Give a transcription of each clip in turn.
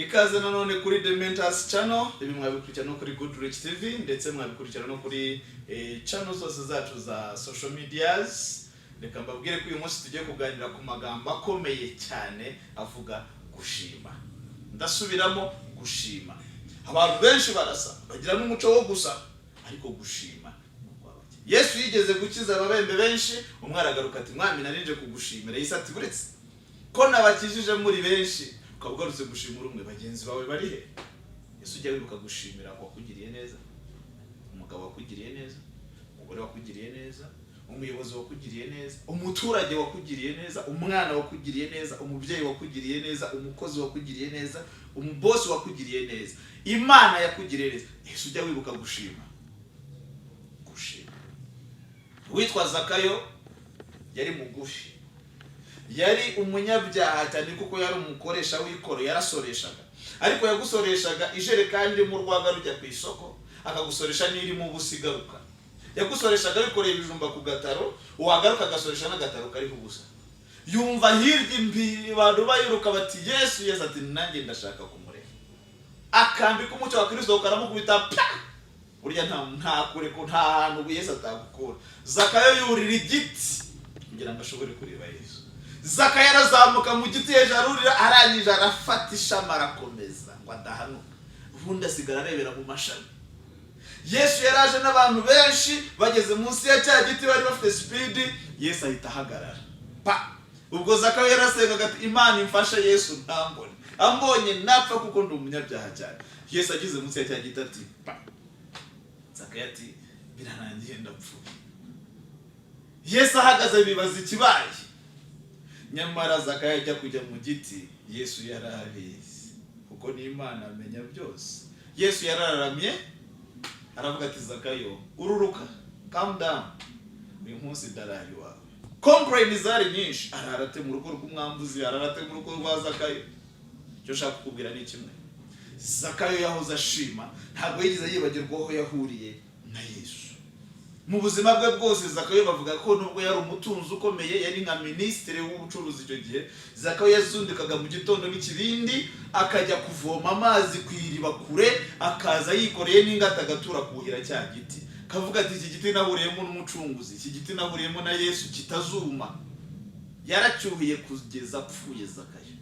Ikaze nanone kuri The Mentors Channel. Ibi mwabikurikirana no kuri Good Rich TV, ndetse mwabikurikirana no kuri channel zose zacu za social medias. Reka mbabwire ko uyu munsi tugiye kuganira ku magambo akomeye cyane avuga gushima. Ndasubiramo: gushima. Abantu benshi barasa, bagira n'umuco wo gusaba, ariko gushima ni ukw'abake. Yesu yigeze gukiza ababembe benshi. Umwe aragaruka ati: "Mwami, narinje kugushimira." Yesu ati: "Buretse ko nabakijije muri benshi, ukaba ugarutse gushimira umwe, bagenzi bawe bari he?" Ese ujya wibuka gushimira uwakugiriye neza? Umugabo wakugiriye neza, umugore wakugiriye neza, umuyobozi wakugiriye neza, umuturage wakugiriye neza, umwana wakugiriye neza, umubyeyi wakugiriye neza, umukozi wakugiriye neza, umubosi wakugiriye neza, Imana yakugiriye neza. Ese ujya wibuka gushima? Gushima. Witwa Zakayo yari mugufi, yari umunyabyaha cyane, kuko yari umukoresha w'ikoro. Yarasoreshaga, ariko yagusoreshaga ijerekani irimo urwaga rujya ku isoko, akagusoresha n'irimo ubusa igaruka. Yagusoreshaga wikoreye ibijumba ku gataro, wagaruka agasoresha n'agataro kariho ubusa. Yumva hirya imbi abantu bayiruka bati: "Yesu, Yesu!" Ati: "Nanjye ndashaka kumureba." Akambi k'umucyo wa Kirisito karamukubita pa! Burya nta kure ko nta hantu Yesu atagukura. Zakayo yurira igiti kugira ngo ashobore kureba Yesu. Zakayo arazamuka mu giti hejuru, arurira, arangije arafata ishami, arakomeza ngo adahanuka, ubundi asigara arebera mu mashami. Yesu yaraje n'abantu benshi. Bageze munsi ya cya giti, bari bafite speed, Yesu ahita ahagarara pa. Ubwo Zakayo yarasengaga ati: "Imana imfashe Yesu ntambone, ambonye napfa kuko ndi umunyabyaha cyane." Yesu ageze munsi ya cya giti ati pa. Zakayo ati: "Birarangiye, ndapfuye." Yesu ahagaze, bibaza ikibaye. Nyamara Zakayo ajya kujya mu giti, Yesu yari abizi, kuko n'Imana amenya byose. Yesu yarararamye, aravuga ati: "Zakayo, ururuka, calm down, uyu munsi ndarara iwawe." Complain zari nyinshi: arara ate mu rugo rw'umwambuzi? Arara ate mu rugo rwa Zakayo? Icyo nshaka kukubwira ni kimwe: Zakayo yahoze ashima, ntabwo yigeze yibagirwa aho yahuriye na Yesu. Mu buzima bwe bwose, Zakayo bavuga ko nubwo yari umutunzi ukomeye, yari nka minisitiri w'ubucuruzi icyo gihe, Zakayo yazundikaga mu gitondo n'ikibindi, akajya kuvoma amazi ku iriba kure, akaza yikoreye n'ingata, agatura kuhira cya giti, kavuga ati: "Iki giti nahuriyemo n'umucunguzi, iki giti nahuriyemo na Yesu, kitazuma." Yaracyuhiye kugeza apfuye. Zakayo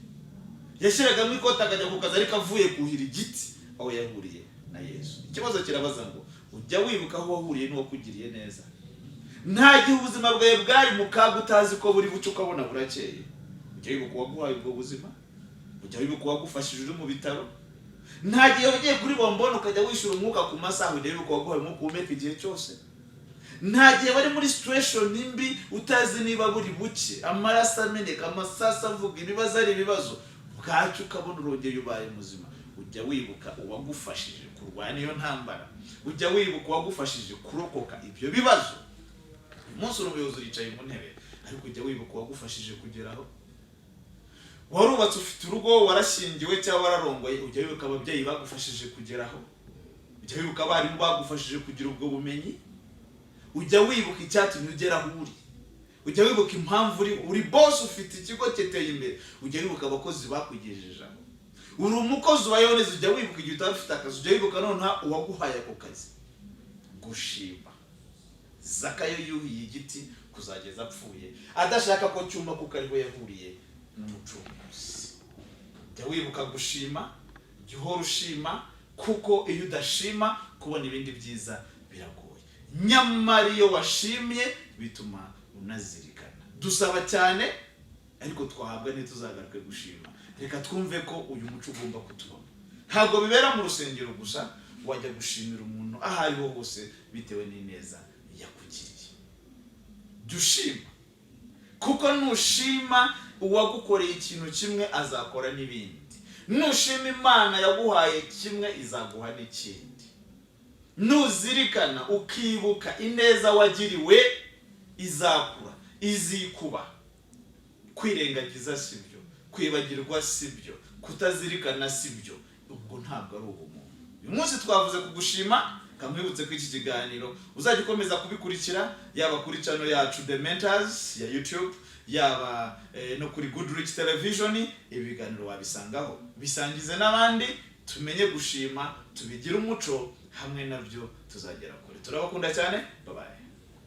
yashyiragamo ikoti akajya ku kazi, ariko avuye kuhira igiti aho yahuriye na Yesu. Ikibazo kirabaza ngo: ujya wibuka aho wahuriye n'uwakugiriye neza? Nta gihe ubuzima bwawe bwari mu kaga, utazi ko buri buce, ukabona burakeye, ujya wibuka uwaguhaye ubwo buzima? Ujya wibuka uwagufashije uri mu bitaro? Nta gihe ugiye kuri bombone ukajya wishyura umwuka ku masaha, ujya wibuka uwaguhaye umwuka uhumeka igihe cyose? Nta gihe bari muri situation mbi, utazi niba buri buke, amaraso ameneka, amasasu avuga, ibibazo ari ibibazo, bwacyo ukabona urongeye ubaye muzima, ujya wibuka uwagufashije kurwana iyo ntambara? Ujya wibuka uwagufashije kurokoka ibyo bibazo? Uyu munsi uri umuyobozi, uricaye mu ntebe, ariko ujya wibuka uwagufashije kugeraho? Warubatse, ufite urugo, warashyingiwe cyangwa wararongoye, ujya wibuka ababyeyi bagufashije kugeraho? Ujya wibuka abarimu bagufashije kugira ubwo bumenyi? Ujya wibuka icyatumye ugera aho uri? Ujya wibuka impamvu uri boss, ufite ikigo giteye imbere? Ujya wibuka abakozi bakugejeje aho? Uri umukozi ubayeho neza, ujya wibuka igihe utaba ufite akazi? Ujya wibuka noneho uwaguhaye ako kazi? Gushima. Zakayo yuhiye igiti kuzageza apfuye, adashaka ko cyuma, kuko ariho yahuriye n'umucunguzi. Jya wibuka gushima, jya uhora ushima, kuko iyo udashima kubona ibindi byiza biragoye. Nyamara iyo washimye bituma unazirikana. Dusaba cyane, ariko twahabwa ntituzagaruke gushima. Reka twumve ko uyu muco ugomba kutubamo. Ntabwo bibera mu rusengero gusa, wajya gushimira umuntu aho ariho hose bitewe n'ineza yakugiriye. Jya ushima, kuko nushima uwagukoreye ikintu kimwe, azakora n'ibindi. Nushima Imana yaguhaye kimwe, izaguha n'ikindi. Nuzirikana ukibuka ineza wagiriwe, izakura, izikuba. Kwirengagiza si byo, kwibagirwa si byo, kutazirikana si byo, ubwo ntabwo ari ubumuntu. Uyu munsi twavuze ku gushima. Kamwibutse ko iki kiganiro uzajya ukomeza kubikurikira, yaba kuri channel yacu The Mentors ya YouTube, yaba no kuri Good Rich Television, ibi biganiro wabisangaho. Bisangize n'abandi, tumenye gushima, tubigire umuco. Hamwe nabyo tuzagera kure. Turabakunda cyane, bye bye.